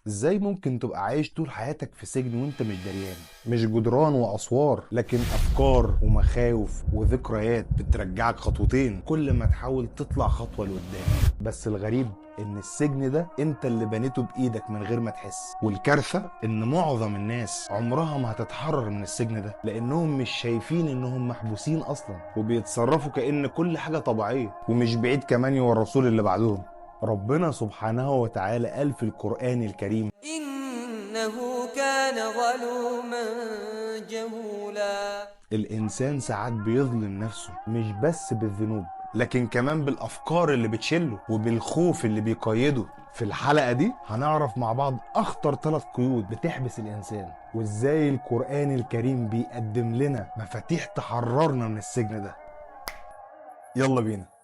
ازاي ممكن تبقى عايش طول حياتك في سجن وانت مش دريان؟ مش جدران واسوار، لكن افكار ومخاوف وذكريات بترجعك خطوتين كل ما تحاول تطلع خطوة لقدام. بس الغريب ان السجن ده انت اللي بنيته بايدك من غير ما تحس. والكارثة ان معظم الناس عمرها ما هتتحرر من السجن ده، لانهم مش شايفين انهم محبوسين اصلا، وبيتصرفوا كأن كل حاجة طبيعية، ومش بعيد كمان يورثوه اللي بعدهم. ربنا سبحانه وتعالى قال في القرآن الكريم: إنه كان ظلوما جهولا. الإنسان ساعات بيظلم نفسه مش بس بالذنوب، لكن كمان بالأفكار اللي بتشله وبالخوف اللي بيقيده. في الحلقة دي هنعرف مع بعض أخطر 3 قيود بتحبس الإنسان، وإزاي القرآن الكريم بيقدم لنا مفاتيح تحررنا من السجن ده. يلا بينا.